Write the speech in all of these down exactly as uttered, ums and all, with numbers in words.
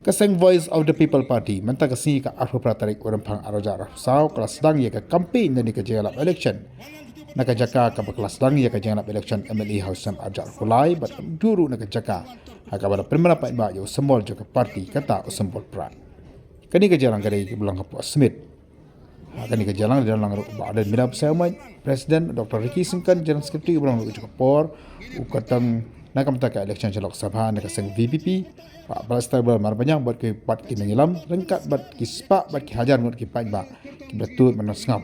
Ka seng Voice of the People Party mynta ka sngi ka arphew phra tarik u Rymphang arhajar arphew saw ka la sdang ïa ka campaign na ka jingïalap election na ka jaka kaba ka la sdang ïa ka jingïalap election M L A ha u snem arhajar arphew lai bad ka la duh ruh na ka jaka ha kaba la pynbna paidbah ïa u symbol jong ka party, kata u symbol prah. Kane ka jingïalang ka dei kaba long hapoh Smit. Ha kane ka jingïalang la don lang ruh Bah Ardent Miller Basaiawmoit, President, Doctor Ricky Syngkon, General Secretary, uba long ruh jong ka por u kyrtong na ka bynta ka election sha Lok Sabha na ka seng V P P, Bah Balester Marbaniang bad ki, bad ki nongïalam ryngkat bad ki spah bad ki hajar ngut ki paidbah kiba la tuid ban ïasngap,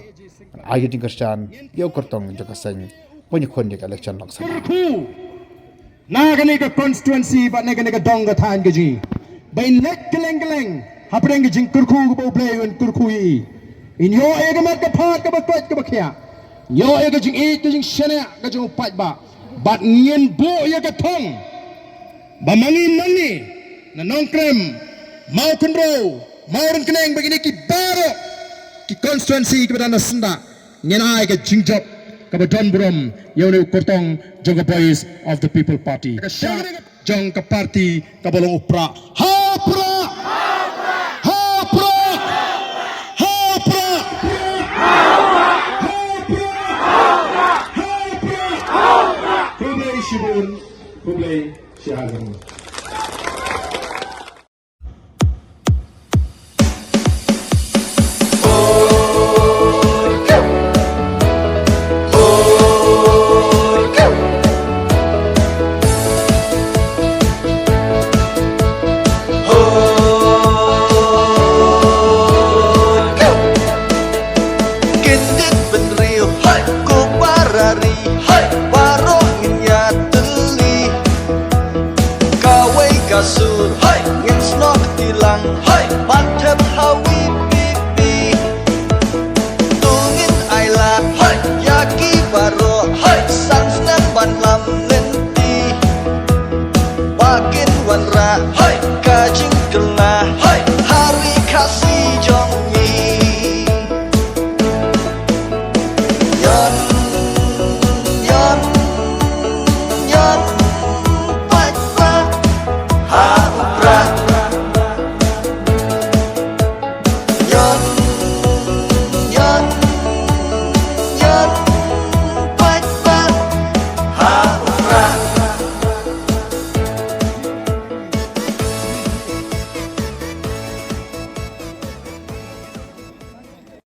ban ai ka jingkyrshan ïa u kyrtong jong ka seng ban ïakhun ïa ka election Lok Sabha. Kyrkhu na kane ka constituency bad na kane ka dong ka thaiñ ka jong ngi ba ngin leit kylleng kylleng hapdeng ka jingkyrkhu kaba U Blei un kyrkhu ïa ngi. Ngin ïoh ïa ka met ka phad kaba koit kaba khiah, ngin ïoh ïa ka jingïeit ka jingshaniah ka jong u paidbah bad ngin buh ïa ka thong ba ma ngi ma ngi na Nongkrem, Mawkynrew, Mawryngkneng bad kine ki baroh ki constituency kiba don ha syndah ngin ai ka jingjop kaba don burom ïa une u kyrtong jong ka Voice of the People Party. Ka shah jong ka party kaba long u prah. Ha u prah! Ha u prah! Ha u prah! Khublei shibun, khublei shihajar.